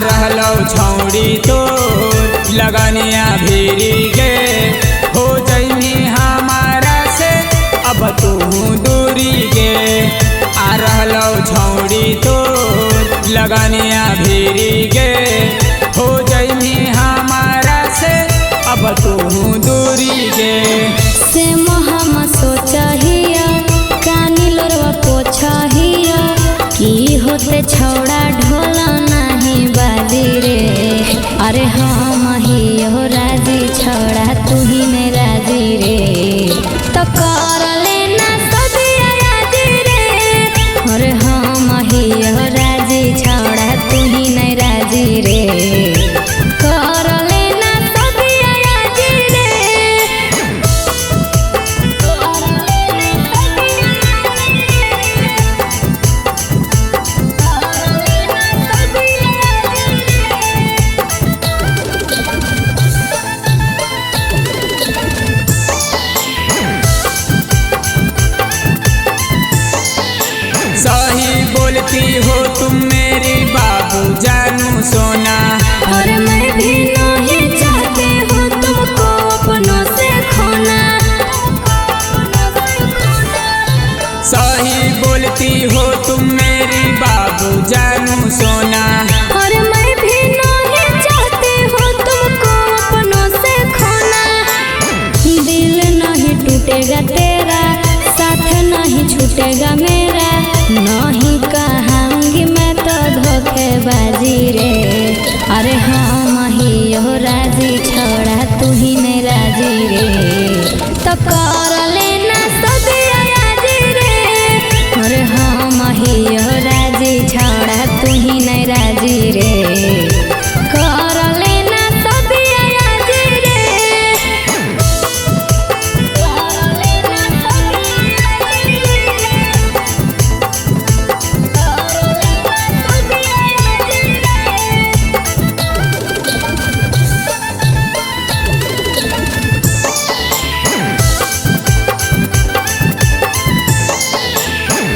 रहलो छौड़ी तोर लगनिया भीरी गे, हो जइनी हमारा से अब तू दूरी गे। आ रहलो छौड़ी तोर लगनिया भीरी गे, हो जइनी हमारा से अब तू दूरी गे। से हम सोचहिया कानी लोरवा पोछहिया, की होते छौड़ा ढोला नहीं बाजी रे। अरे हम ही हो राजी छौड़ा तू ही नहीं राजी रे, तो कर लेना सदिया राजी रे। अरे हम ही हो राजी छौड़ा तू ही नहीं राजी रे, कर लेना सदिया राजी रे। सही बोलती हो तुम मेरी बाबू जानू सोना, और मैं भी नहीं चाहती हूँ तुमको अपनों से खोना। सही बोलती हो तुम मेरी बाबू जानू सोना, और मैं भी नहीं चाहती हूँ तुमको अपनों से खोना। दिल नहीं टूटेगा तेरा, साथ नहीं छूटेगा मेरा, नहीं कहांगी मैं तो धोखेबाजी रे। अरे हम ही हो राजी छौड़ा तू ही नहीं राजी रे, तो कर लेना सदिया राजी रे। अरे हम ही हो राजी छौड़ा तू ही नहीं राजी रे, कर लेना सदिया राजी रे।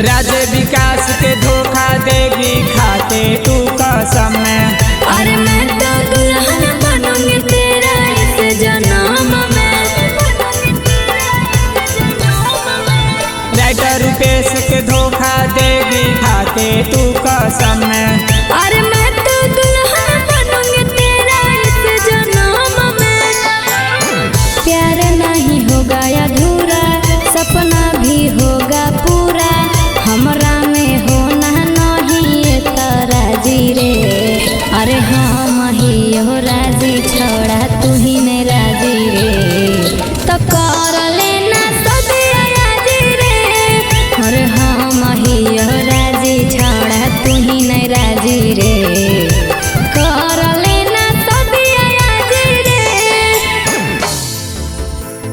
राजे विकास के धोखा देगी खाते तू कसम। अरे